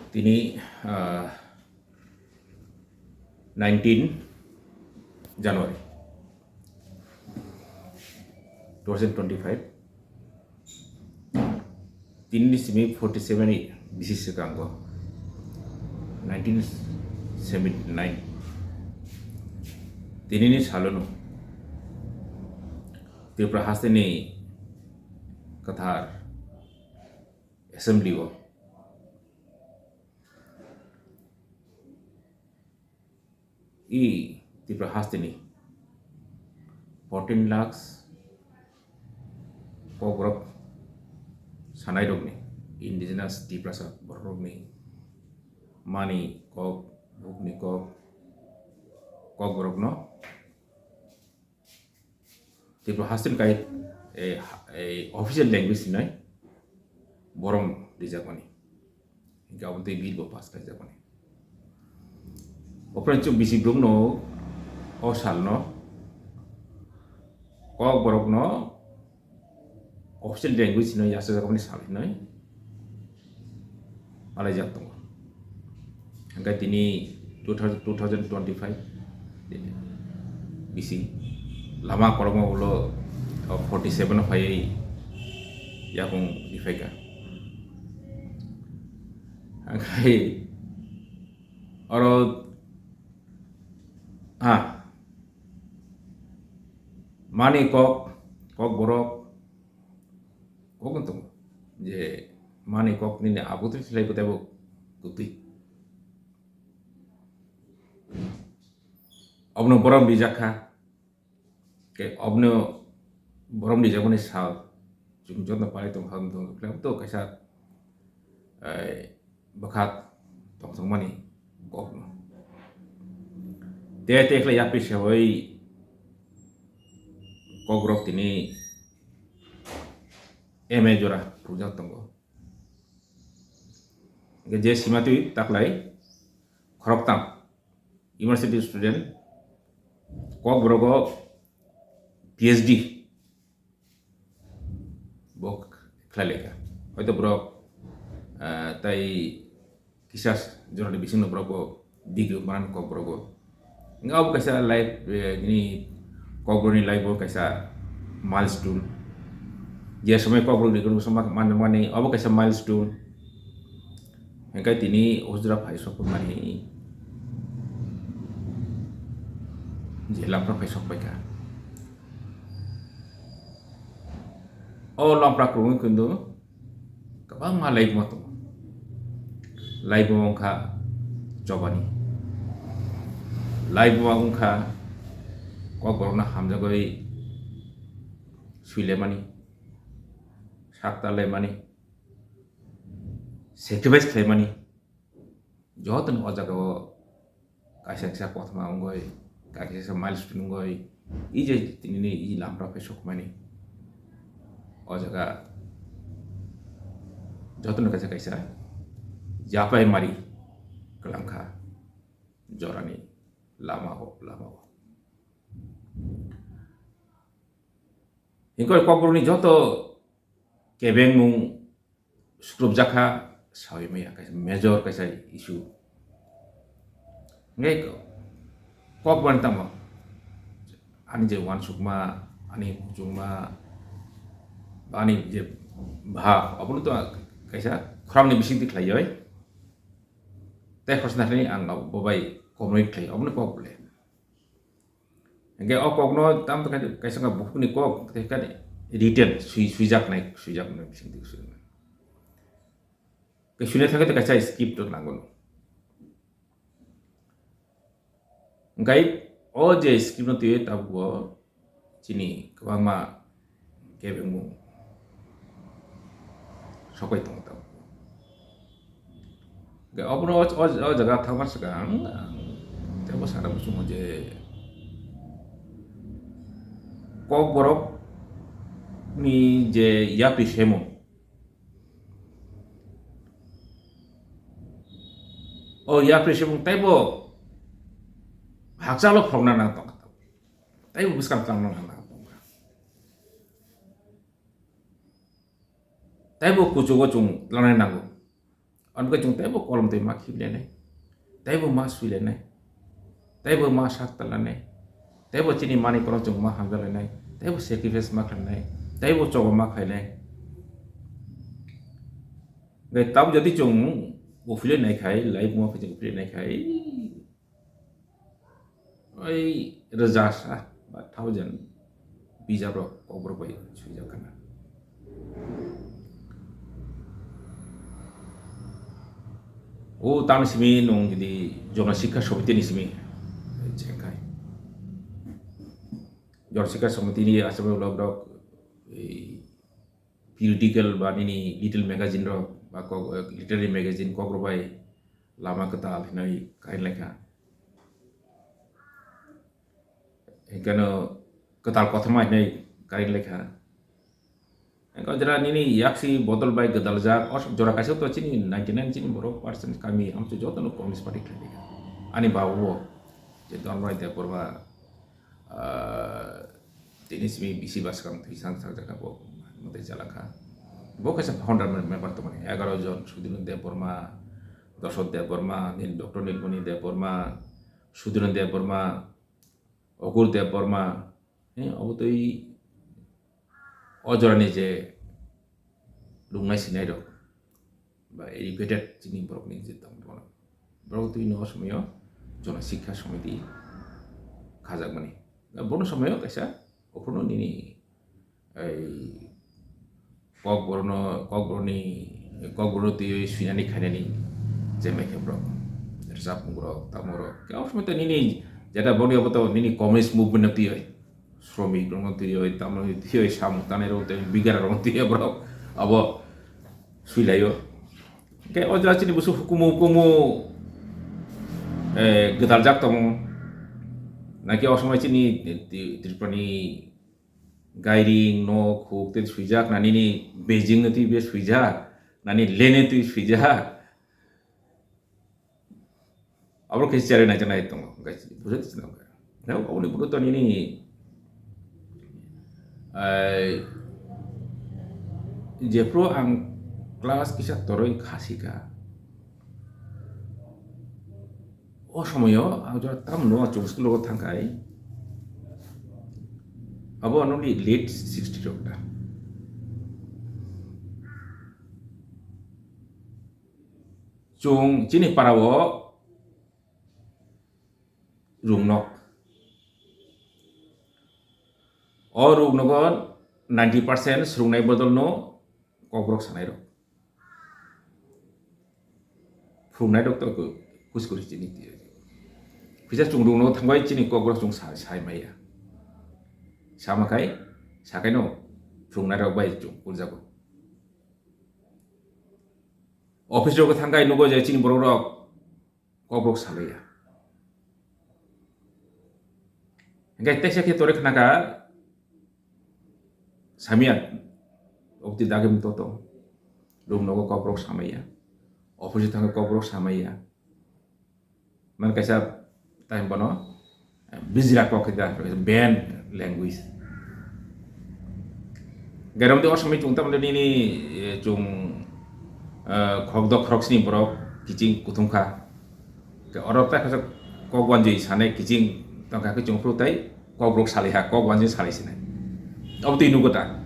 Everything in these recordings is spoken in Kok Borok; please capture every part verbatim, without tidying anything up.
Tini, ah, nineteen January two thousand twenty-five. Tini ni simi forty seven bisi swkango, nineteen seventy nine. Tini ni salono Tripura hasteni kwthar assembly o i Tripura hasteni fourteen lakhs kokborok sanairokni, indigenous Tiprasa borokrokni mani kok, bukni kok, kokborokno Tripura hasteni kai, eh, ha-, eh, official language hinwi borom rijakmani. Hinkhe abo tei bill bo pass khaijakmani. Ophre chwng bisi borokno o salno kokborokno official language hinwi yachajakmani sal hinwi alaijak tongo. Hingkhe tini two thousand, two thousand twenty-five bisi lama kolokma ulo forty seven o phaiwi yakung riphaikha. Hingkhe oro, ha, mani kok, kokborok, kok wng tongo je mani kok nini abo twi khlai bo teibo kwtwi. Obono borom rijak kha, tei obono borom rijakmani sal chwng joto palai tong kha, wng tong kha, to kaisa, eh, bwkha tongthokmani kokno. Te te khlai yapri sewoi kokrok tini M A jora phunukjak tongo. Hingkhe je simatwi taklai khoroktham university student kokborogo P H D bo khlai laikha. Hoito borok, ah, tai kisa jorani bisingno borok bo degree manani kokborogo. Hingkhe abo kaisa life, eh, nini kokborokni life o kaisa milestone. Je somoi kokborok degree manmani abo kaisa milestone. Hingkhe tini hojra phai sokmani je lapra phai sokpaikha. O lapra kwrwngwi kwndo kwbangma laibuma tongo. Laibuma wngkha chobani. Laibuma wngkha kokborokno hamjagwi swilaimani, sakta laimani, sacrifice khlaimani. Jotoni o jagao kaisa kisa kothoma wngoi, kaisa kisa milestone wngoi, i je tinini i lamra phai sokmani. O jaga jotoni kaisa kaisa japai mari kwlangkha jorani lama o, lama o. Hingkhe kokborokni joto kebengmung sukrupjak kha, sawi maya kaisa major kaisa issue. Hingkhe kok bani tamo ani je uansukma, ani muchungma, ani je bhab, abono to kaisa khorangni bisingtwi khlaiwi tei khoroksa naithani ang bo bai communicate khlai, obono kok bole. Hingkhe o kokno tamo khe kaisa wngkha bukhukni kok, tei khe written, swi-, swijaknai, swijaknai bisingtwi swijaknai. Khe swina thangkhe tei kaisa script rok nango no. Hingkhe o je script no twiwi tabuk bo chini kwbangma kebengmung sokpai tongo tabuk. Hingkhe obono o, o, o jaga thangma swkang ang teibo sana muchungo je kokborok ni je yapri semung, o yapri semung teibo hakchalo phorokna nang tongkha, teibo bwskang tangna nang tongkha. Teibo kuchugo chwng lanai nango. Ang khe chwng teibo kolom twi ma khibilainai, teibo ma swilainai, teibo ma sak talainai, teibo chini manwi kono chwng ma hamjalainai, teibo sacrifice ma khlainai, teibo choba ma khlainai. Hwnkhe tam jodi chwng uphilwi naikhai, life wngma khe chwng uphilwi naikhai, oi rwja sa ba thousand bijap rok kokborok bai swijak khana. O tamni simi nwng jodi Jona Sikha Samiti ni simi chengkhai, Jona Sikha Samiti ni aswk log rok ei periodical ba nini little magazine rok ba kok-, literary magazine kokborok bai Lama Kwtal hinwi kain lekha. Hinkhe no Kwtal Kothoma hinwi kain lekha. Hinkhe jora nini yaksi bodol bai gwdaljak, o jora kaisa to chini ninety nine chini borok percent kami amchu joto no Communist Party khlai lekha. Ani babu bo je Dharmai Debbarma, ah, tini simi bisi bwskang thwisan sakjak bo mwtai chalakha. Bo kaisa founder member tongmani egaroh jon, Sudhir Debbarma, Dosot Debbarma, nini Doctor Nilmoni Debbarma, Sudhir Debbarma, Okur Debbarma, eh, obo twi o jorani je lungnai sinai rok ba educated chini borokni je tong bono. Borok twi no o somoyo Jona Sikha Samiti khajakmani. Bono somoyo kaisa ophuru nini ei kokborokno, kokborokni, kokborokno twiwi swinani khainani je mai khe borok rwchapmung rok, tamo rok. Khe o somoi to nini jeta boni obo to nini communist movement no twiwi, sromik rokno twiwi, tamo twiwi, samung tanai rok twiwi, bigara rokno twiwi borok abo swilaio. Hwnkhe o jaga chini busu hukumu hukumu, eh, gwdaljak tongo. Naki o somoi chini Tri-, Tripurani gairing, nok, huk tei swijak, nani ni Beijing no twi be swijak, nani Leh no twi swijak. Abo khe chari nai nai tongo, hwnkhe bujo twi swnam khe. Hwnkhe oboni bwrwi to nini, ai, jephru ang class kisa toroi khasika. O somoyo ang jora tam no chung school o thangkai. Abo ano ni late sixty rok da. Chung chini para o rung nok. O rung nogo ninety percent swrwngnai bodol no kokborok sanai rok. Phwrwngnai rok to kuskuri chini twi. Kisa chung rung nogo thangbai chini kokborok chung sa-, sai maya. Sama khai, sakai no phwrwngnai rok bai chung kuljago. Office rok thangkai nugo je chini borok rok kokborok salaiya. Hingke teisa khe tore khnaka samia, obti dagim toto. Room nogo kokborok samaiya. Office thango kokborok samaiya. Man kaisa time bono, Bijra kok khe da, banned language. Gairong de osomoi chung tamle nini, eh, chung, eh, khok dok khorok sini borok kiching kuthum kha. Ke oro ta kasa kok wanjui sane kiching tongkha ke chung phru tai kok borok salai ha, kok wanjui salai sini. Obo twi nugo ta.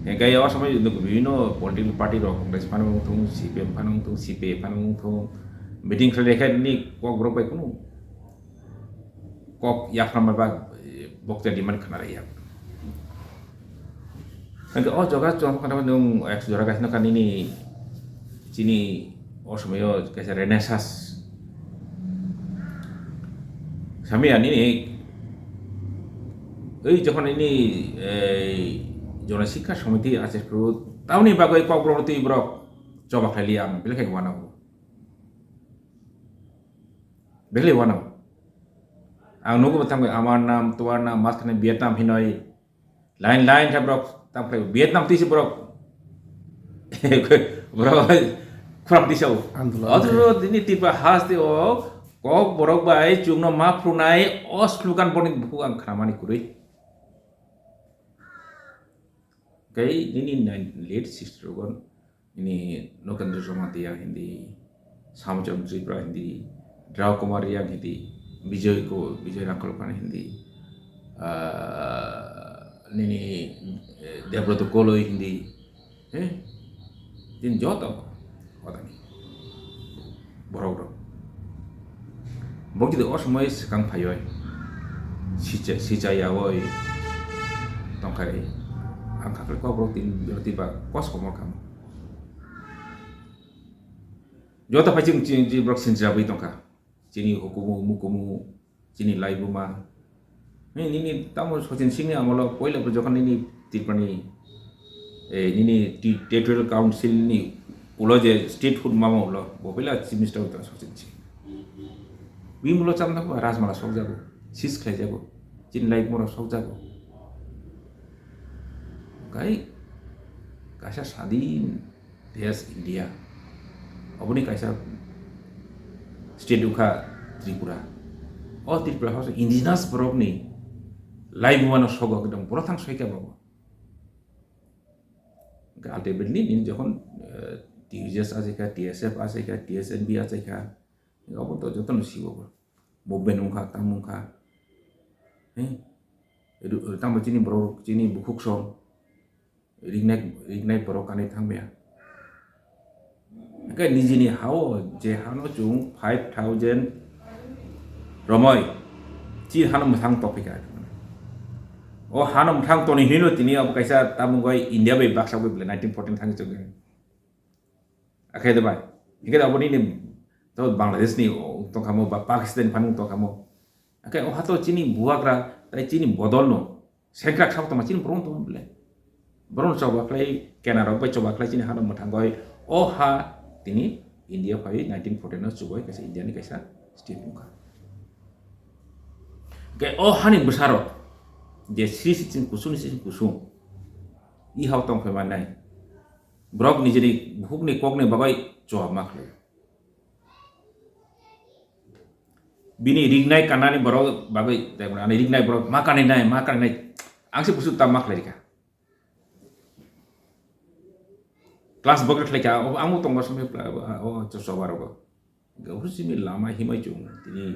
Ke gai osomoi nugo bibino political party rok, Congress phano wng thung, C P M phano wng thung, C P I phano wng thung. Meeting khlai khe ni kok borok bai kunu kok yaphram ba, eh, bokcha demand khna raya. Hingke o jaga chwng khna nwng ek jora kaisa nokha nini chini o somoyo kaisa renaissance. Samia nini oi jokhon nini ei Jona Sikha Samiti ache phuru tamni bagwi kokborok twi borok choba khaili ang belai khe wanao. Belai wanao. Ang nugo bo thangwi amar nam, tuar nam, mas khani Vietnam hinoi. Line, line khe borok tam khlai Vietnam twi se borok. Borok khorang twi sao. Andolon. Otro dini Tripura haste o kok borok bai chukno ma phrunai o slogan boni buku ang khnamani kwrwi. Kei nini nine, late sister gon. Ini Nokendra Jamatia hindi Samchong Tripura hindi, Drau Kumar Riang hindi, Bijoy ko, Bijoy Rangkol Khan hindi, ah, nini, eh, Debroto Koloi hindi, eh, tin joto hodani borok rok. Bo kiti o somoi swkang phaioi, sicha, sicha yaoi tongkhai, ang khaklai kok borok tin, tin ba kos komor kamo. Joto phai chwng, chwng, chwng borok sinchirabwi tongkha. Chini hukumu, mukumu, chini laibuma. Nini, nini tamo Sachin Singhni amolo poila bo jokhon nini Tripurani, eh, nini ti-, territorial council ni ulo je statehood mama ulo, bo poila chief minister wngtong Sachin Singh. Bini ulo chamna ba Rajmala sokjago, seize khlaijago, chini laibuma rok sokjago. Kai kaisa sadin Desh India. Oboni kaisa state wngkha Tripura. O Tripura house indigenous borokni laibumano sogo ekdom borok thang soika bobo. Ultimately nini jokhon, eh, T U J S achaikha, T S F achaikha, T S N B achaikha, obo to jotono sibo bo. Movement wngkha, tamo wngkha. He? Ru-, tamo chini borok, chini bukhuk song. Ringnai, ringnai borok kanwi thangmaya. Hingke nijini hao je hano chwng five thousand romoi, chi hano mwthang topika. O hano mwthang toni hinwi tini abo kaisa tamung bai India bai baksa bai bwle nineteen fourteen thang chwng. Akhe de bai. Hingke abo nini to Bangladesh ni tongkhamo ba Pakistan phano tongkhamo. Akhe o hato chini buagra tai chini bodol no. Sengkrak sak tongma chini borok tongma bwle. Borok choba khlai, kena rok bai choba khlai chini hano mwthang bai. O ha tini India phai nineteen fourteen no chubai kaisa India ni kaisa state wngkha. Ke o hani bwsarok je sri sri chini kusung ni sri kusung. I hao tong phai mannai. Borok nijini bukhuk ni kok ni bagwi choba ma khlai. Bini ringnai kanani borok bagwi, ani ringnai borok ma kanwi nai, ma kanwi nai. Ang se busu tam ma khlai rikha. Class bokre khlai kha, o, ang bo tongo somoi pla-, o, o, choba rogo. Hingke huru simi lama himai chung, tini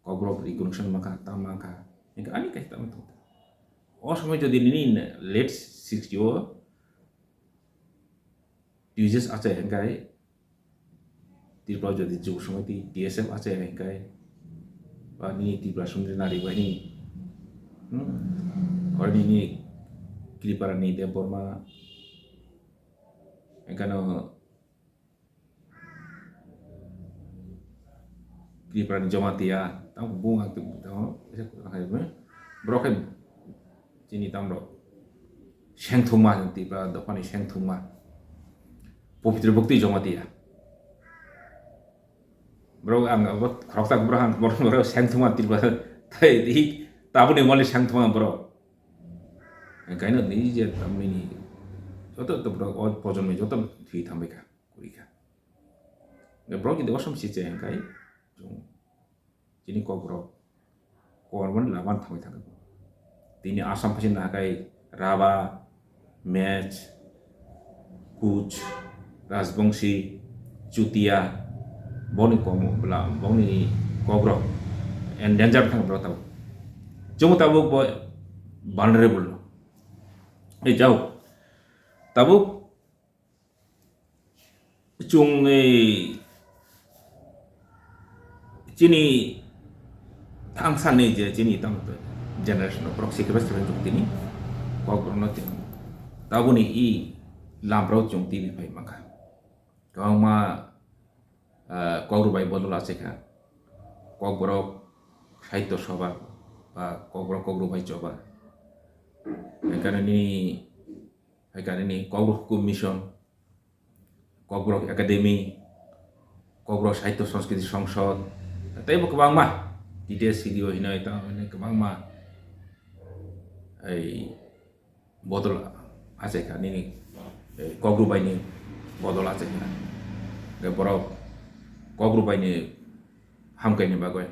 kokrok recognition ma kha, tam ma kha. Hingke ani kai tam tong. O somoi jodi nini late sixty o, T U J S achai hingkai, Tripura jodi Jubo Samiti, T S F achai hingkai, ba nini Tripura Sundri nari bai ni, hmm? Oro nini Tripura ni Debbarma, hingkano Tripura ni Jamatia, tamo bung ang tong, tamo, borok hai, chini tamrok, sengthungma, Tripura dophani sengthungma, Pabitra Bhakti Jamatia. Borok ang abo khoroksa borok ang borok, borok sengthungma Tripura, tai di taboni mali sengthungma borok. Kaino ni je tamni joto to borok o projonmoi joto thwi thambai kha, kuri kha. Borok jodi osom si che hingkai, chini kokborok kormani laban thangwi thangkha. Tini Assam phaising nahakai Raba, Mech, Kuch, Rajbongsi, Chutia, boni kom bla, boni kokborok endanger thang borok tabuk. Chwng tabuk bo vulnerable no. Ei jao. Tabuk Chwng, eh, chini thangsa ni je chini tamo generation rok borok sikhe bai sikhe chwng tini kokborok no chwng taboni i lam rok chwng tini phai mankha. Kwbangma, eh, kokborok bai bodol achaikha. Kokborok sahitya sabha ba kokborok kokborok bai choba. Hai kare nini, hai kare ni kokborok hukum mission. Kokborok Academy, Kokborok Sahitya Sanskriti Songsod, teibo kwbangma, T T S C D O hinoi tamo hinoi kwbangma, ei, bodol achaikha nini, ei, Kokborok baini bodol achaikha. Hingke borok Kokborok baini hamkaini bagwi,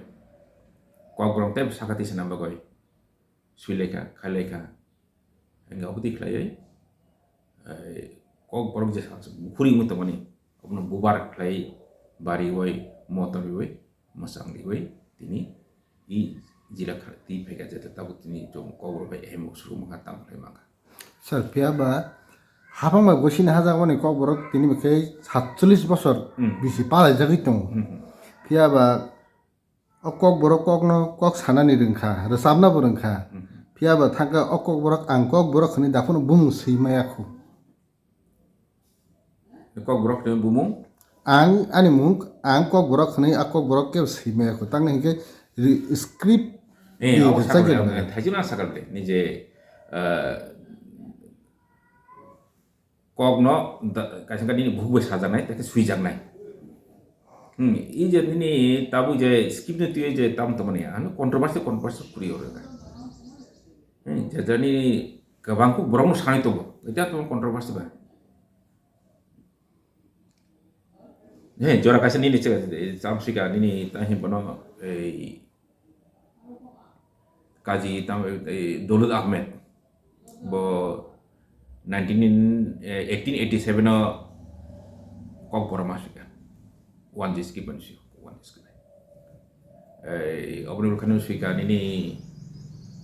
Kokborok teibo sakati sina bagwi, suilaikha, khailaikha. Hingke obotwi khlaiwi, eh, kokborok je bukhuri wngwi tongmani, abono bubar khlai bari oi, motor oi, mwchang oi, tini i jila kha-, twi phaikha, jeta tabuk tini chwng Kokborok bai ahimok suru mankha, tamo khlai mankha. Sir, phiya ba hapang bai gosini hajakmani Kokborok tini bai khe satchollish bosor Hmm. bisi palaijagwi tongo. Hmm. Phiya ba o Kokborok kokno kok sanani rwngkha, rwchapnabo rwngkha. Hmm. Phiya ba thangkhe o Kokborok ang Kokborok hwnwi daphano bumung swi maya khu. Kokborok ni bumung? Ang, ani mung, ang Kokborok hwnwi, a Kokborok kebo swi maya khu. Tangni hinkhe ri-, script Eh, ni abo rwchapya sakal rwkha. Thaisima sakal de, nije, eh, kokno da-, kaisa khe nini bukhuk bai sajaknai, tei khe swijaknai. Hmm, i je nini tabuk je script ni twi je tam tongmani, ano controversy, controversy kwrwi oro da. Hmm, je jani kwbang kuk borok no sanai tongo, ita tong controversy ba. He, jora kaisa nini che, chamsika nini ta hin bono, ei, Kazi tam, ei, Dolut Ahmed. Bo nineteen, eh, eighteen eighty-seven o Kokborok ma sika. One district ban sio, one district. Ei, oboni ukhano sika nini,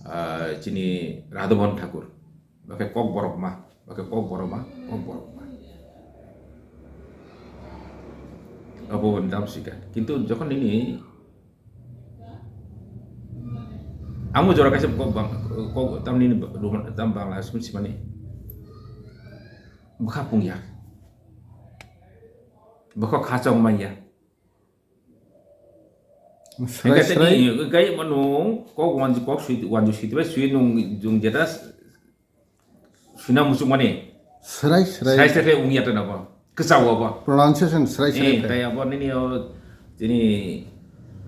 ah, chini Radhamohan Thakur. Bakhe Kokborok ma, bakhe Kokborok ma, Kokborok ma. Abo bo dam sika. Kintu jokhon nini amo jora kaisa kok bang, kok tam nini Roman, tam Bangla simi simani. Bwkha pungya. Bwkha khachang manya. Srai, engkhe srai. Tini, engkhe mano kok wanji kok sui, wanji sui tibai sui nung jung jeta sui na muchung mani. Srai, srai. Srai, srai khe wngya tana bo. Kwchao bo. Pronunciation srai, srai. Eh, khe. Tai abo nini o, tini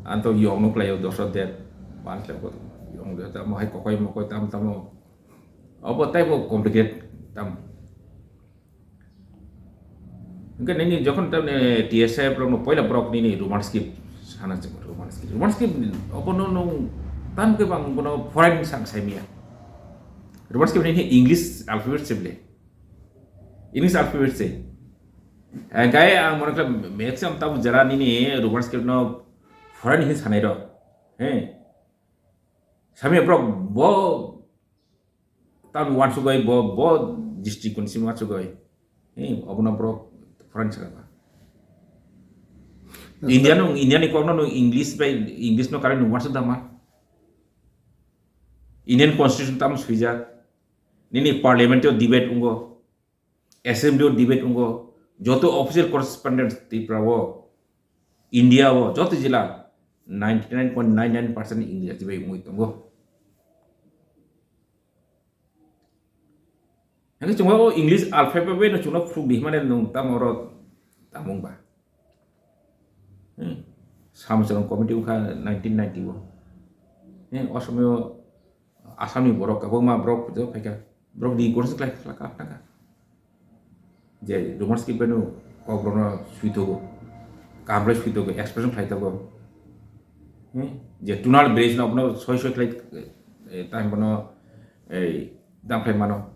anto yong nuk lai o dosho det. Ban khe bo yong de tamo hai kokoi mokoi tam tamo. Abo tai bo complicate tam. Hingke nini jokhon tamni T S F rokno poila borok nini Roman script sana chikma Roman script. Roman script obono nung tam ke bang bono foreign sang sai miya. Roman script nini English alphabet se ble. English alphabet se. Hingke ang mone khe maximum tabu jara nini Roman script no foreign hin sanai rok. He. Sami borok bo tam wansugwi bo, bo district kun simi wansugwi. He, obono borok foreign saka ba. India no, India ni kokno no English bai, English no karai no wansuk da ma. Indian constitution tam suijak. Nini parliament o debate ungo. Assembly o debate ungo, joto official correspondence Tripura o, India o, joto jila ninety nine point nine nine percent English bai wngwi tongo. Hingke chwng o English alphabet bai no chwngno phuruk di himani nwng tamo oro tamo wngba. Hmm. Samchwrwng committee wngkha nineteen ninety o. Hmm, o somoi o Assamni borok kwbangma borok phaikha, borok ni course khlai khlai kha thangkha. Je Roman script bai no kok borok no suithogo, kaham khlai suithogo, expression khlai thogo. Hmm? Je tonal bridge no bono soi soi khlai, eh, time bono, eh, dam khlai mano,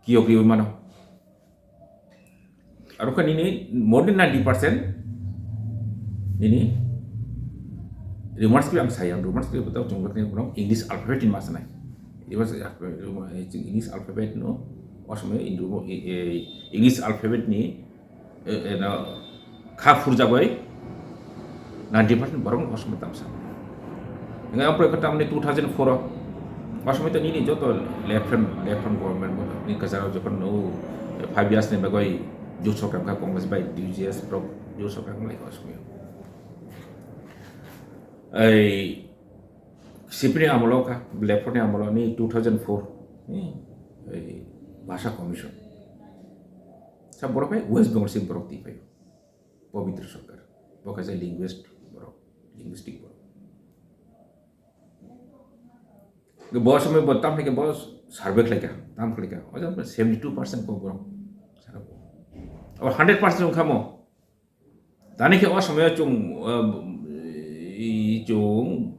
kiyok riwi mano. Aro khe nini more than ninety percent nini Roman script ang saya, Roman script botao chwng bwkhani bono English alphabet ni ma sanai. English alphabet no, o somoi Indo-, e, e, English alphabet ni, e, e, no, kha phurjagwi ninety percent borok no o somoi tamsa. Hingke ang pore tamni two thousand four o, o somoi to nini joto left front, left front government bo ni kwcharo jokhon no five years ni bagwi jut sokra wngkha Congress bai D U J S borok jut sokra wnglaikha o somoi. Ei C P ni amolo kha, left front ni amolo ni two thousand four ni ei Bhasha Commission. Sa borok bai West Bengal si borok twi phaio. Pabitra Sarkar. Bo kaisa linguist borok, linguistic borok. Bo somoi bo tam khlaikha, bo survey khlaikha, tam khlaikha. O jang seventy two percent kok borok. Sara bo. Abo hundred percent wngkha mo. Tani khe o somoi o chwng, ah, i chwng,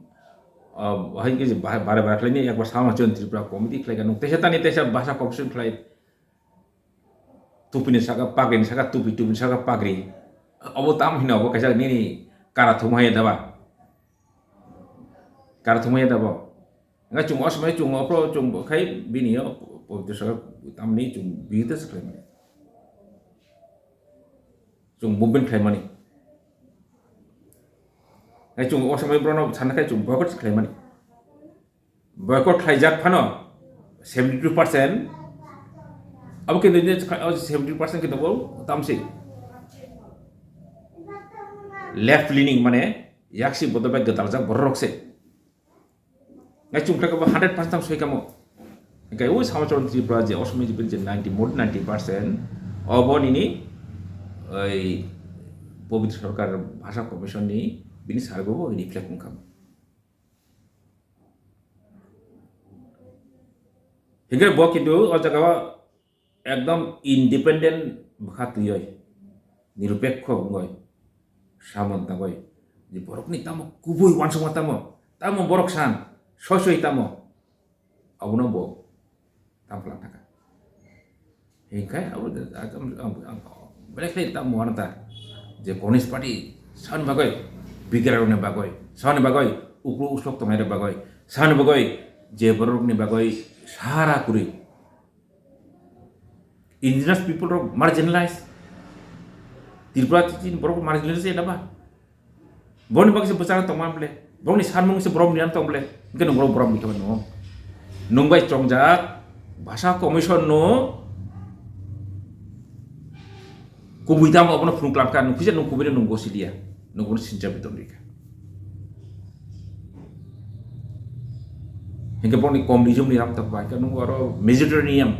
ah, hai khe bare bare khlaini ekbar sama chwng Tripura committee khlaikha. Nwng teisa tani teisa bhasha commission khlai. Tupini saka pagri, ni saka tupi, tupini saka pagri. Obo tam hino, obo kaisa nini kara thumai da ba? Kara thumai da bo? Nga chung osmai chung opro chung bo khai bini yo pavitra saka tamni chung bihita se khlaimani. Chung movement khlaimani. Nga chung osmai brono sana khai chung boycott se khlaimani. Boycott khlaijak phano seventy two percent. Abo khe nini seventy two percent khe tongo tamsi left leaning, mane yaksi bodo bai gwdaljak borok se. Ngai chung khlai kabo hundred percent tam soi kamo. Hingkai o Samachal Tripura je osomni je ninety, more than ninety percent obo nini oi Pabitra Sarkar Bhasha Commission ni bini sargo bo reflect wngkha. Hingke bo kintu o jaga o ekdom independent bwkha twiwi, nirupekho wngwi samung tangwi, je borokni tamo kubui uansukma tamo, tamo borok san, soi soi tamo, abono bo tam khlai thangkha. Hinkhe abo de, ang, ang, ang, ang, belai khlai tamo uanata je Communist Party sani bagwi, bigrarokni bagwi, sani bagwi, uklo uslok tongnairok bagwi, sani bagwi, je borokni bagwi sara kwrwi. Indigenous people rok marginalized. Tripura chini borok marginalized ya ba? Boni bagwi se bwchara tongma ble. Bongni sanmung se borok ni tong ble. Hingke nung borok borok ni tong nung. Nung bai chongjak Bhasha Commission no kubui tamo abono phunuk lamka nung kisa nung kubui nung gosi dia. Nung bono sincha biton rika. Hingke bongni communism ni ramtok bai, hingke nung oro Mediterranean,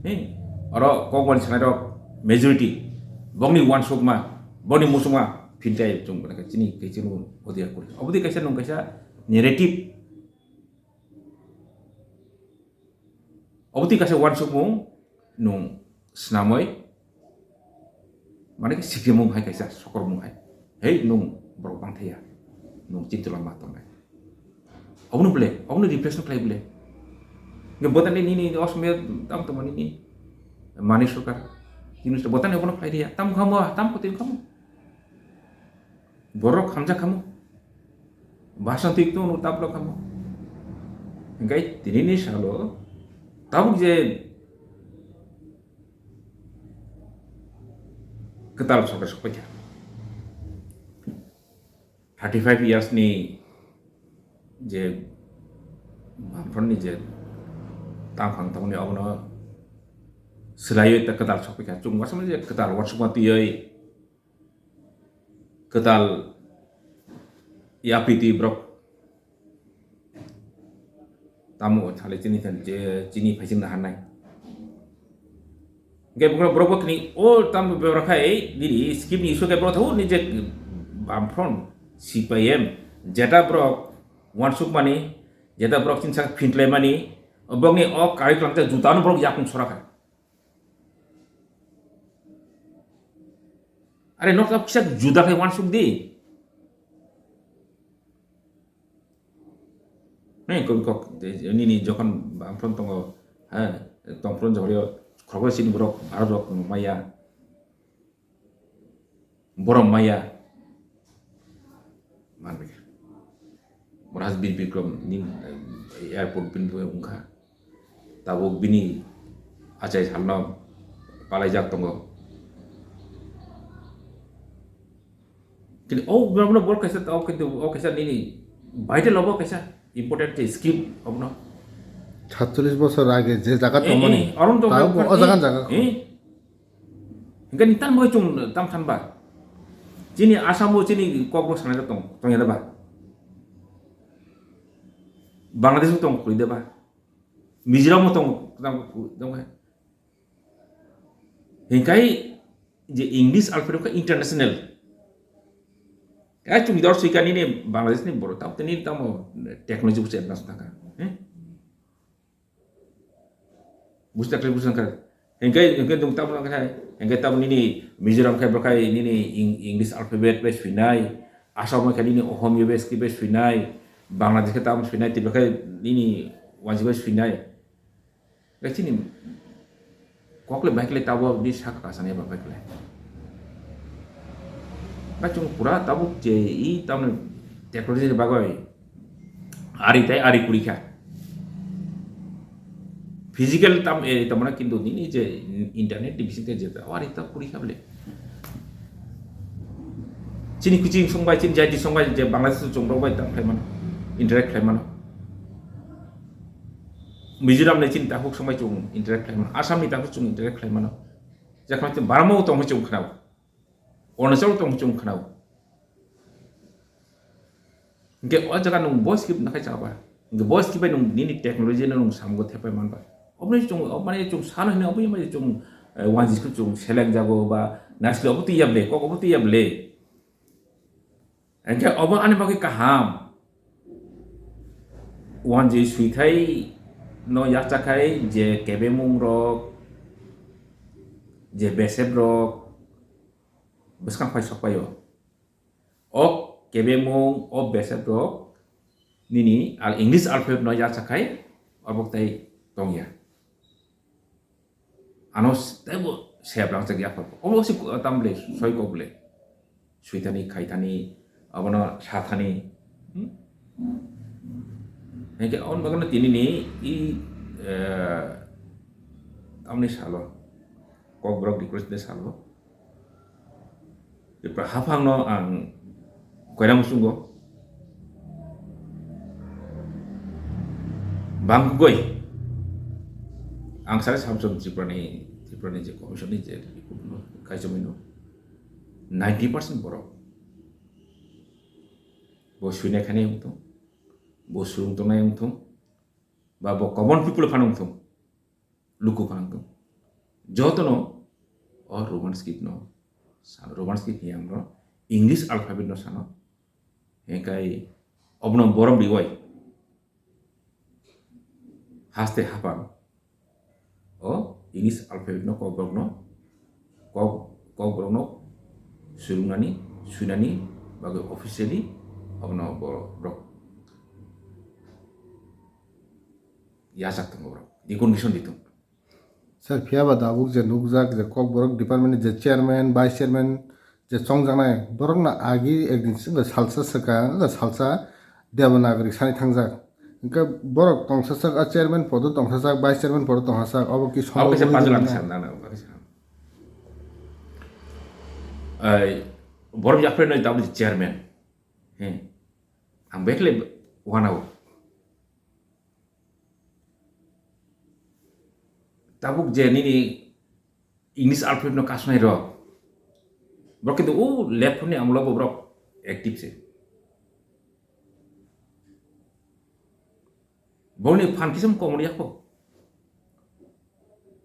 he? Oro kokmani sanai rok majority, bongni uansukma, bongni musukma, phintai chung bana chini, khe chini odia kuri. Obodi kaisa nung kaisa narrative. Obodi kaisa uansukmung nung snamwi, mane khe sikrimung hai kaisa, sokormung hai. Hei, nung borok bangthaya, nung chintwlama tongnai. Obono ble, obono replace khlai ble. Nge botani nini osmiya tam tongmani ni mani sokar. Tini botani obono khlai dia. Tam khamo, tam kotini khamo. Borok hamjak khamo. Basa twi tong taplo khamo. Hingkai tini ni salo tabuk je kwtal sokar sokpaikha. Thirty five years ni je Bamfront ni je tangphang tongni obono swlaiwi ta kwtal sokpaikha. Chwng wasamani je kwtal uansukma twiwi kwtal yapri twi borok tamo thale chini thani je chini phaising na hanai. Hingke borok, borok bo kini o tamo borok hai nini scheme ni issue khe borok thago ni je Bamfront C P I M jeta borok uansukmani, jeta borok chini sak phinklaimani, borokni o curriculum te juta no borok yakung sorakha. Are nok ta kisa juda khai uansuk di. Hei, kok, kok, nini jokhon Bamfront tongo, ha, tongphuru jogoryo, khoroksa chini borok, Bharat rok maya, borok maya, manbikha. Borok Bikram ni, eh, airport bini wngkha. Tabuk bini achai salno palaijak tongo. Kini o, obono bor kaisa, o kintu, o kaisa nini vital obo kaisa important scheme obono. Satchollish bosor age je jaga tongmani, eh, eh, orom tong, tabuk o jaga jaga. Eh? Hingke ni tan bai chung tam thanba. Chini Assam o chini kokbo sanai tong, tongya ba. Bangladesh o tong kuri deba. Mizoram o tong, tong, tong. Hingkai je English alphabet khe international. Ai chung dor sika nini Bangladesh ni borok tamo tini tamo technology busi advance thangkha. Eh? Busta khlai busta khlai. Hingke, hingke dung tamo khe, hingke tamo nini Mizoram khe bo khai nini Eng-, English alphabet bai swinai, Assam khe nini Ohomia bai script bai swinai, Bangladesh khe tamo swinai, Tripura khe nini wanjwi bai swinai. Khe chini kokle bai kle tabo di saka kasani ba bai kle. Ba chwng pura tabuk je i tamni technology ni bagwi ari tai ari kuri kha. Physical tam, eh, tamna kintu nini je internet ni bising te je ari ta kuri kha bole. Chini kuching song bai, chini jaiti song bai je Bangladesh song rok bai tam khlai mano, interact khlai mano. Mizoram ni chini takhuk song bai chwng interact khlai mano, Assam ni takhuk chwng interact khlai mano. Jakha chwng Barma o tong chwng khna. Arunachal tong chwng khna. Hingke o jaga nwng voice kip nakhai chaba. Hingke voice kip bai nwng nini technology no nwng samungo thepai manba. Oboni chwng, oboni chwng sano hino oboni bai chwng, eh, wanjis khe chwng seleng jago ba nasle obo twi yable, kok obo twi yable. Hingke obo ani bagwi kaham. Wanjwi swithai no yachakhai je kebemung rok, je besep rok, bwskang phai sokpaio. O kebemung, o besep rok nini al-, English alphabet no yachakhai obo tai tongya. Ano s-, teibo sep rang chak yapha. Obo si ku-, tam le, soi kok le. Suitani, khaitani, abono sathani. Hmm? Hingke on bagano tini ni i, eh, tamni salo. Kokborok request de salo. Tipra haphangno ang koira muchungo. Bangkugoi ang sare samsam Tripurani, Tripurani je commission ni je recruitment kaichomino ninety percent borok. Bo suinai khanai wngthong, bo surung tongnai wngthong, ba bo common people phano wngthong. Luku phano wngthong. Jotono o Roman script no sano, Roman script hiya wngno English alphabet no sano. Hingkai obono borom riwai haste hapang o English alphabet no kokborok no kok, kokborok no surungnani, suinani bagwi officially obono borok yachak tongo borok, recognition di tongo. Sir, phiya ba tabuk je nukjak je kokborok department ni je chairman, vice chairman je chongjaknai, borok no agi ekdin singla salsa swkang, wngkha salsa Devanagari sani thangjak. Hingke borok tongsasak, a chairman podo tongsasak, vice chairman podo tongsasak, obo ki Abo kaisa somoi puzzle wngwi ang mano? Sa, na, na, abo kaisa. Ai, borok yapre noi tabuk chairman. He. Ang bekle wanao. Tabuk je nini English alphabet no kasnai rok. Borok kintu o left phone ni amlo bo borok active se. Boni phan kisam komor yakho.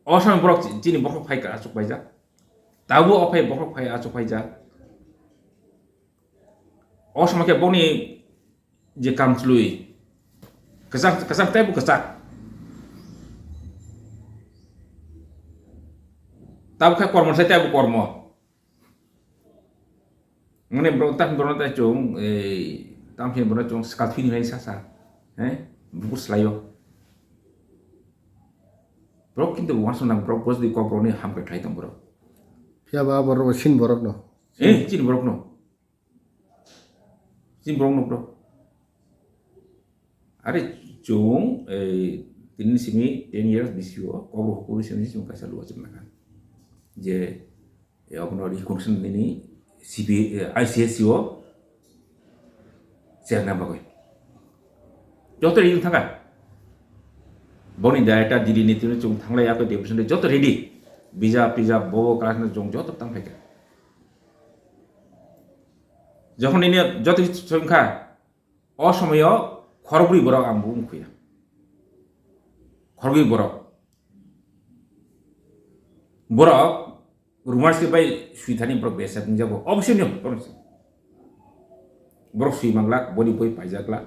O samoi borok chini borok phai ka achuk paijak. Tabuk o phai borok phai achuk paijak. O samoi khe boni je kamchlwi kwchak, kwchak tei bo kwchak. Tabuk khe kormo sai tei bo kormo. Mane bro, tam bro tai chung, ei, tam khe bro chung skal thini hai sa sa. He? Bukur slayo. Bro kintu wansuknang bro, bosdi kok bro ni ham khe khlai tong bro. Phiya ba borok sin borok no. Eh, chin borok no. Chini borok no bro. Are chung, eh, tini simi ten years bisi o, kok rok hukuri simi chung kaisa luwa chwng nangkha. Je, eh, abono recognition nini C B, eh, I C S C o chengna bagwi. Joto ready thangkha. Boni director didi ni tini chung thanglai yakho deputation de joto ready. Visa, visa, bo, class na chung joto tangphaikha. Jokhon nini joto kichu wngkha, o somoyo khorokbrwi borok ang bo wngkhuya. Khorokbrwi borok. Borok rumors khe bai swithani borok besap wngjago. Obviously nw, borok swi manglak, boni boi paijaklak.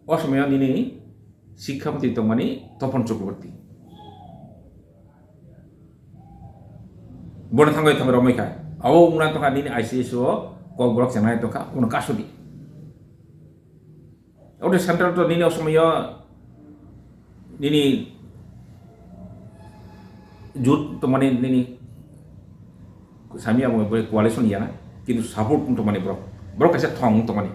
O somoyo nini sikha mantri tongmani Topon Chakraborty. Bono thangwi thangwi romwi kha. Abo wngna tongkha nini I C S o kok borok chengnai tongkha, bono kasudi. Abo central to nini o somoyo nini jut tongmani nini Sami amo bai coalition yana, kintu support wng tongmani borok. Borok kaisa thong wng tongmani.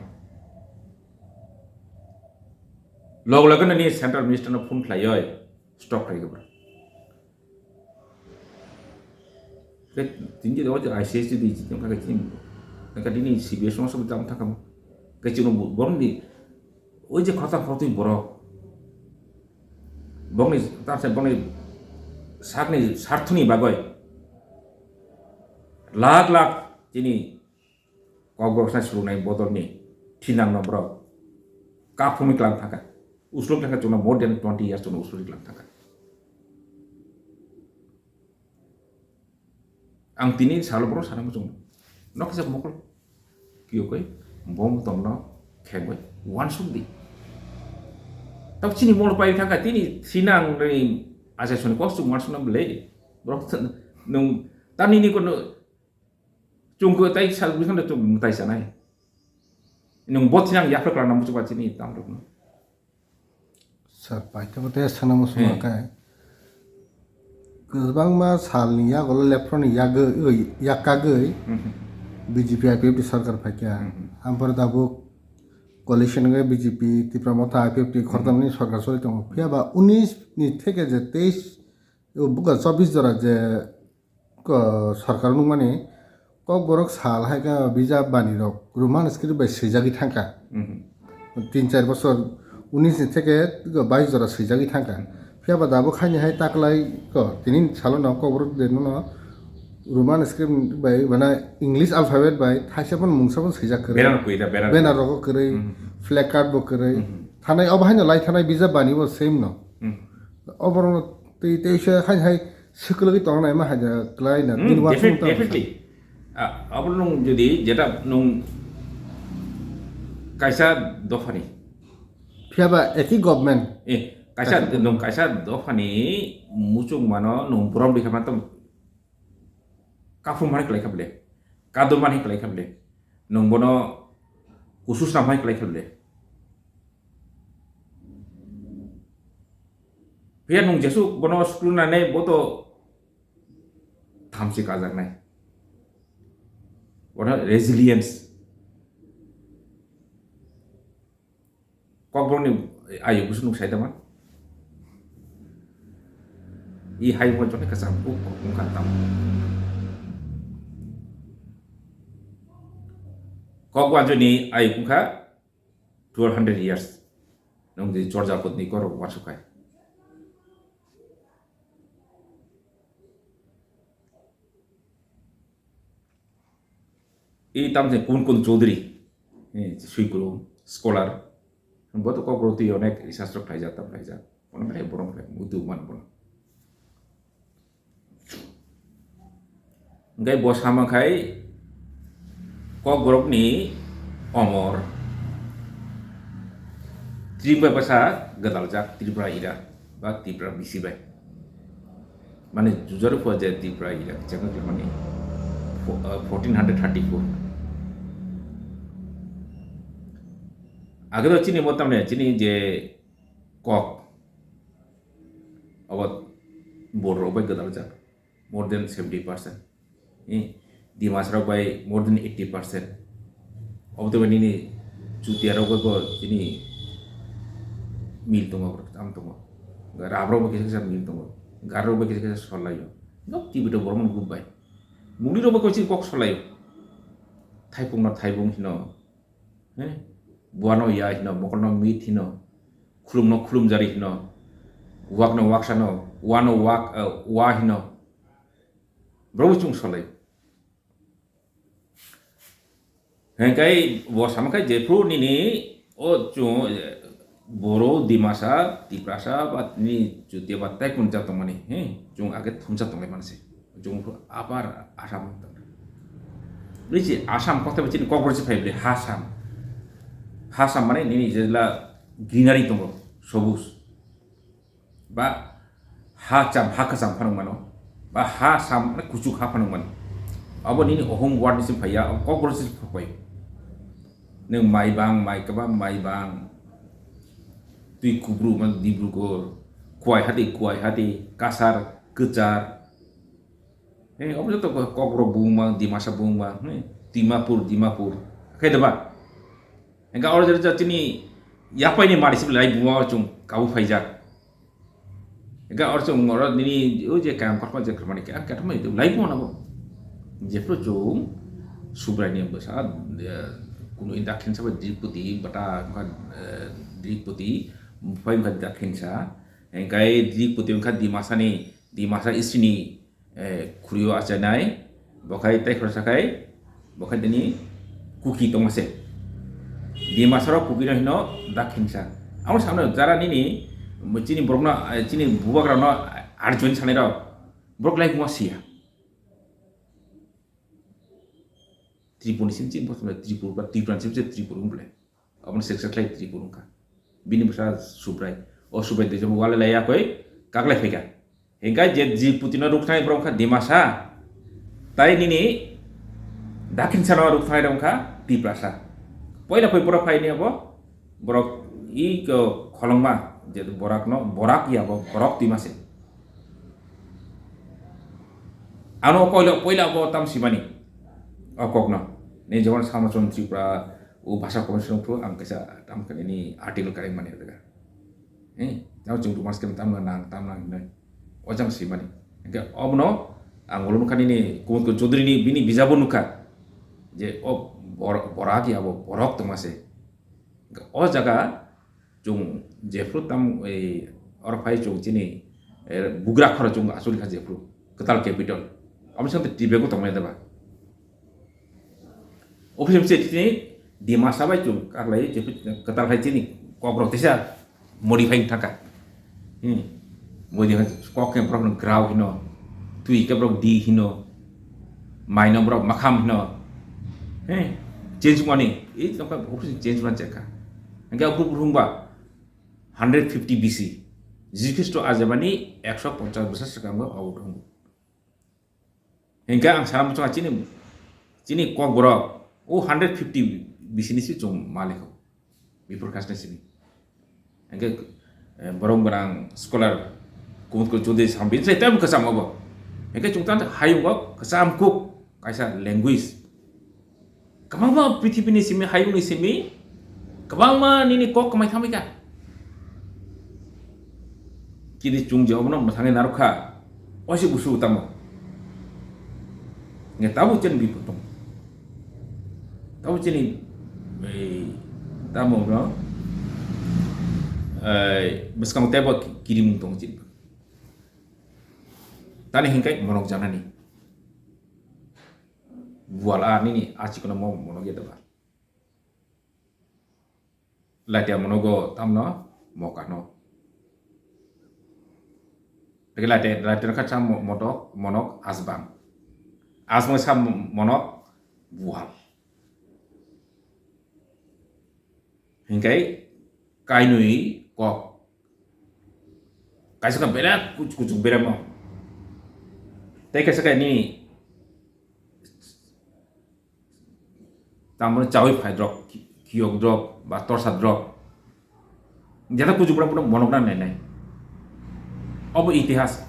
Log logno ni central minister no phone khlaioi stop khlai borok. Ke tingje o I C S di di jitong ka chini. Ka dini C B S no sob dam thakam. Ke chini borok ni oi je khota khotwi borok. Bongni, tamsa bongni sakni sarthoni bagoi lakh lakh chini Kokborok sai sulunai bodolni thinangno borok kaphumwi klang thangkha. Usluk thangkha chwngno more than twenty years chwngno usluk klang thangkha. Ang tini salo borok sana muchung. Nok kisa mokol. Kiyokoi bom tongno khengoi wansuk di. Tab chini mol pai thangkha tini sinang ni asai soni kostum wansuk na bele. Borok nwng tamni ni kono chungko tai sal bising da chung tai sanai. Nwng bot sinang yapra klang na muchung ba chini tam rok no. Sir, paithago tei sana muchung Hmm. Khe. Kwbangma salni yagulo lephro ni yagwi, oi, yakagwi Hmm. B J P I P F T sarkar phaikha. Hmm. Ampore tabuk coalition wngwi B J P, Tipra Motha, I P F T khortamni sarkar choli tongo. Phiya ba unis ni theke je teis, o buga chobbish jora je ko-, sarkar nukmani Kokborok sal hai khe bijap bani rok Roman script bai swijagwi thangkha. Mhm. Tin char bosor unis ni theke bais jora swijagwi thangkha. Phiya ba dabo khaini hai taklai ko tini salo no Kokborok de no Roman script bai bana English alphabet bai thaisa phano mungsa phano swijak kwrwi. Banner kwrwi da, banner. Banner rogo kwrwi, Mhm. flag card bo kwrwi. Mhm. Thanai obo haino lai thanai bijap bani bo same no. Mhm. Oborok tei, tei se hai, hai swkwlwgwi tongnai ma hai da kwlai na. Hmm, Bini uansukmung definitely, tamo definitely. Ah, abo nwng jodi jeta nwng kaisa dophani. Phiya ba eki government. Eh, kaisa Kaisa nwng kaisa dophani muchung mano nwng borom rikha ma tong. Kaphum hai kwlai kha bele. Kadom hai kwlai kha bele. Nwng bono kusus nam hai kwlai kha bele. Phiya nwng jesuk bono suklu nane bo to thamchi kajaknai. Bono resilience. Kokborokni ayuk busu nuk saitama. I hai mo jone kacham kuk kok wngkha tam. Kokborokni ayuk wngkha twelve hundred years. Nwng di Chorjapatni korok uansukha. I tamse kun kun Chaudhary, eh, sui kuru, scholar. Bo to kokro twi onek research rok khlaijak, tam khlaijak. Ono belai borok belai muitu man bono. Hingke bo sama khai kokborokni omor Tripura bwsa gwdaljak Tripura ira ba Tripura bisi bai. Mane jujaro pho je Tripura ira chengno khe mani fo-, ah, fourteen hundred thirty-four. Age to chini mo tamne chini je kok obo bor rok bai gwdaljak. More than seventy percent. Eh, Dimasarok bai more than eighty percent. Obo to nini Chutiarok bai bo chini mil tongo, am tongo. Rabrok bai kisa kisa mil tongo. Garrok bai kisa kisa solaio. No, Tibet o borok group bai. Mungli rok bai kochi kok solaio. Thaipung no thaibung hino. Eh? Buano ya hino, mokolno mit hino, khulumno khulumjari hino, wakno waksano, wano wak, eh, wa hino. Bro chung solai. Hengkai bo sama khai jephru nini o chung, eh, Boro, Dimasa, Tiprasa, ba ni Chutia ba tai kun jat tongmani, he, chung age thumsa tonglai manse. Chung Upper Assam. Bisi Assam kotha bisi Kokborok se phai bele Hasam. Hasam mane nini jela greenery tongo, sobus. Ba ha cham, ha kwcham phano mano. Ba ha sam mane kuchuk ha phano mano. Abo nini ohom ward ni se phaiya, Kokborok se phai. Neng mai bang, mai kaba, mai bang. Twi kubru man Dibrugarh, Kuai hati, Kuai hati, Kasar, Kwchar. Eh, obo joto ko-, Kokborok bumung bang, Dimasa bumung bang, eh, Dimapur, Dimapur. Khe da ba? Engka oro jora chini yapai ni mari sib lai buma chung kabu phaijak. Engka oro chung oro nini o je kam korma je korma ni kam katham lai buma nabo. Jephru chung Subrai ni bwsa, eh, kunu inda khensa ba Dripoti bata, eh, Dripoti, pai wngkha dakhinsa. Engkai Dripoti wngkha Dimasa ni, Dimasa isini, eh, khuriyo achainai, bokhai tei khoroksa khai, bokhai tini Kuki tongma se. Dimasarok Kukino hino dakhinsa. Amo samno jara nini, chini borokno, eh, chini bubagrano arjoni sanairok, borok lai buma siya. Tripura ni sim chini bosong Tripura ba Tripura ni sim se Tripura wng belai. Obono sek sek khlai Tripura wngkha. Bini bwsa Subrai. O Subrai de jabo wale lai yakoi kaklai phaikha. Hingkha je Dripoti no rukthai borok wngkha Dimasa. Tai nini dakhinsa no rukthai wngkha Tiprasa. Poila phai borok phaini abo borok i ko kholongma je borak no borak ya bo borok Dimasa. Ano poila poila bo tam simani. O kokno. Ni jemon Samachon Tripura o bhasha commission phu ang kaisa tam kani ni article karing mani daga. Eh, tamo chung rumors kem tam nang tam nang hinoi. O jang simani. Engke obono ang ulun kani ni Kumut ko Chaudhary ni bini bijabo nukha. Je o bor-, borak ya bo borok tongma se. Engke o jaga chung jephru tam ei oro phai chung chini, eh, bugra khoro chung asuri kha jephru kwtal capital. Amo sante tibego tongmani deba. Office se chini Dimasa bai chung kaklai jephru kwtal khai chini kokrok tesa modify thaka. Hmm. Modify kok ke borok no grau hino, twi ke borok di hino, maino borok makham hino. He, change mani, ei tongkha office change man chekha. Hingke aphuru phuru hwnba hundred fifty B C. Jisu Khristo ajabani ekso ponchas bosor swkango abo thwngbo. Hingke ang sana muchunga chini, chini kokborok o hundred fifty B C ni si chung malikho. Before khasni simi. Hingke, eh, borok gwnang scholar Kumut ko Chaudhary sam bini sai tamo kwcham obo. Hingke chung tang hayung o kwcham kuk kaisa language. Kwbangma prithibini simi, hayungni simi, kwbangma nini kok kwmai thamwi kha. Kini chwng je obono mwthangwi narwkha, oise busu tamo. Nge tabuk chini bipot tong. Tabuk chini, ei, tamo no, ei, bwskang tebo kirimung tong chini. Tani hinkai monok janani. Bual a nini a chikno mo monok ya daba. Latia monogo tamno mokano. Lagi latia, latia kha cha mo-, motok, monok asbang. Asbang sa mo-, monok bual. Hinkai kainui kok. Kaisa ka belak kuch-, kuchuk beramo. Tei kaisa ka nini Tamoni chawi phai drop, ki-, kiyok drop, ba torsa drop. Jata kuchuk borok bono monok na nai nai. Obo itihas.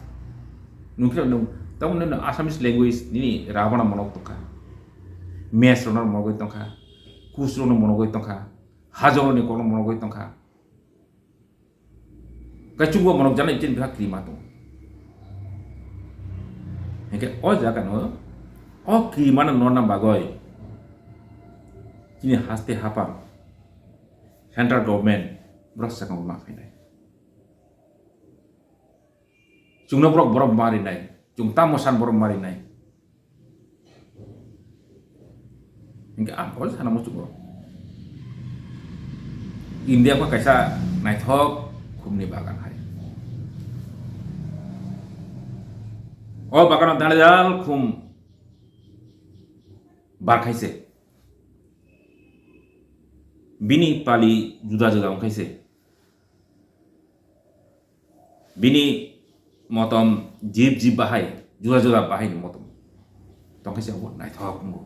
Nungkhe nung, tamoni no Assamese language nini Ravana monok tongkha. Mes rokno monogwi tongkha. Kus rokno monogwi tongkha. Hajoroni kokno monogwi tongkha. Kaichukbo monok jana chini bwkha krima tongo. Hingke o jaga no, o krima no norna bagoi chini haste hapang central government borok sakang ma phainai. Chwngno borok, borok marinai, chwng tamo san borok marinai. Hingke ang bo sana muchungo. India kho kaisa naithok khumni bagan hai. O bagano dale dal khum bar khaise. Bini pali juda juda wng khaise. Bini motom jib jib bahai, juda juda bahai ni motom. Tongkhe se abo naithok wngo.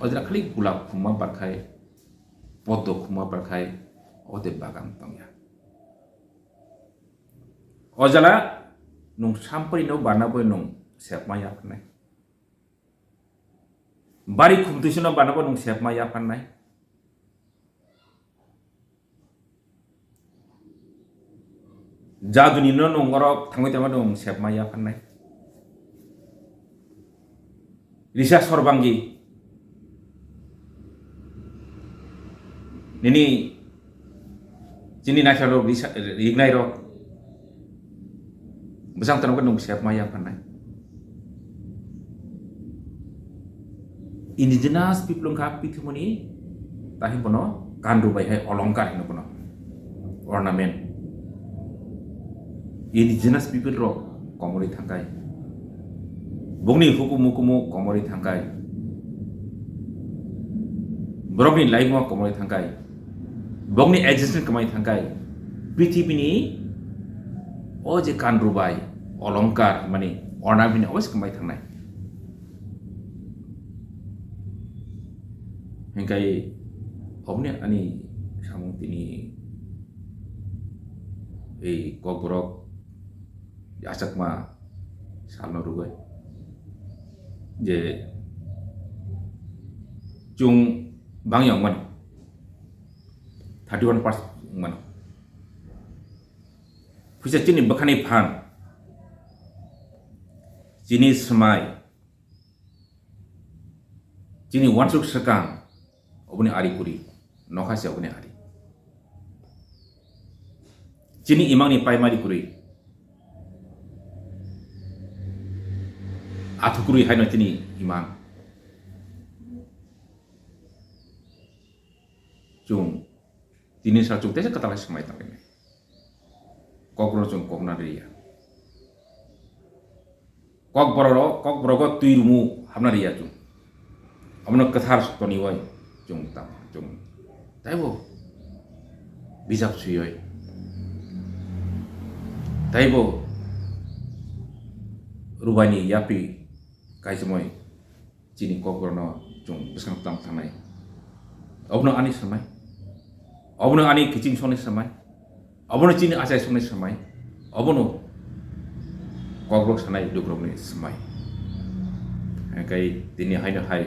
O jora khali gulab khumma barkhai, poddo khumma barkhai, o de bagan tongya. O jala nung sampri no barna boi nung sepma yapharnai. Bari khumtwi sino bana bo nwng sepma yapharnai. Jaduni no nwng oro thangwi tongma nwng sepma yapharnai. Risa Sorbangi. Nini chini naisarok risa, rignai rok. Bwsang tanok nwng sepma yapharnai. Indigenous people wngkha pithimoni, tahi bono kandu bai hai olongkar hino bono, ornament. Indigenous people rok komorwi thangkai, bongni hukumu kumu komorwi thangkai, borokni laimung komorwi thangkai, bongni existence kwmai thangkai, prithibini o je kandu bai olongkar mani ornament ni obo se kwmai thangnai. Hingkai oboni ani samung tini ei kokborok achakma salno rwgwi je chwng bangya wngmani, thirty one percent wngmani. Puisa chini bwkhani phan, chini swmai, chini uansuk swkang, oboni ari kuri, nokha se oboni ari. Chini imangni paimari kuri, athukrwi haino chini imang. Chwng tini sal chwng teisa kwtal khe swmai tonglainai. Kokborok chwng kokna rwya. Kokborok, kokborogo twi rumu hapna rwya chwng. Abono kwthar toniwi chwng tamo chwng. Taibo bijap swiwi. Taibo rubani yapri kaichomwi. Chini kokborokno chwng bwskang tang thangnai. Obono ani swmai. Obono ani kiching songni swmai. Obono chini achai songni swmai. Obono kokborok sanai lukurokni swmai. Hingkai tini haino hai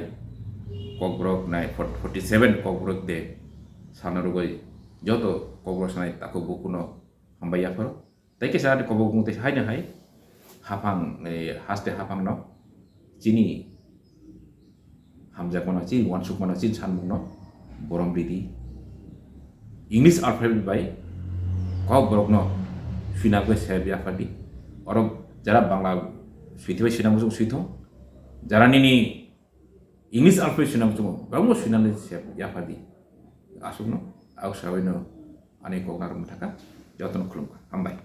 kokborok nai forty seven kokborok de sana rwgwi joto kokborok sanai takhuk bukuno hambai yapharo. Tei kisa ati kobok bung tei haino hai haphang, eh, haste haphangno chini hamjakmano, chini uansukmano, chini sanmungno borom ridi. English alphabet bai kokborokno swinagwi se yaphardi. Oro jara Bangla swithibai swinamung swithung, jara nini English alphabet swinamung borokno swinani se yaphardi. Aswkno, auk sabaino ani koknarok mwthaka, jotono khulumkha. Hambai.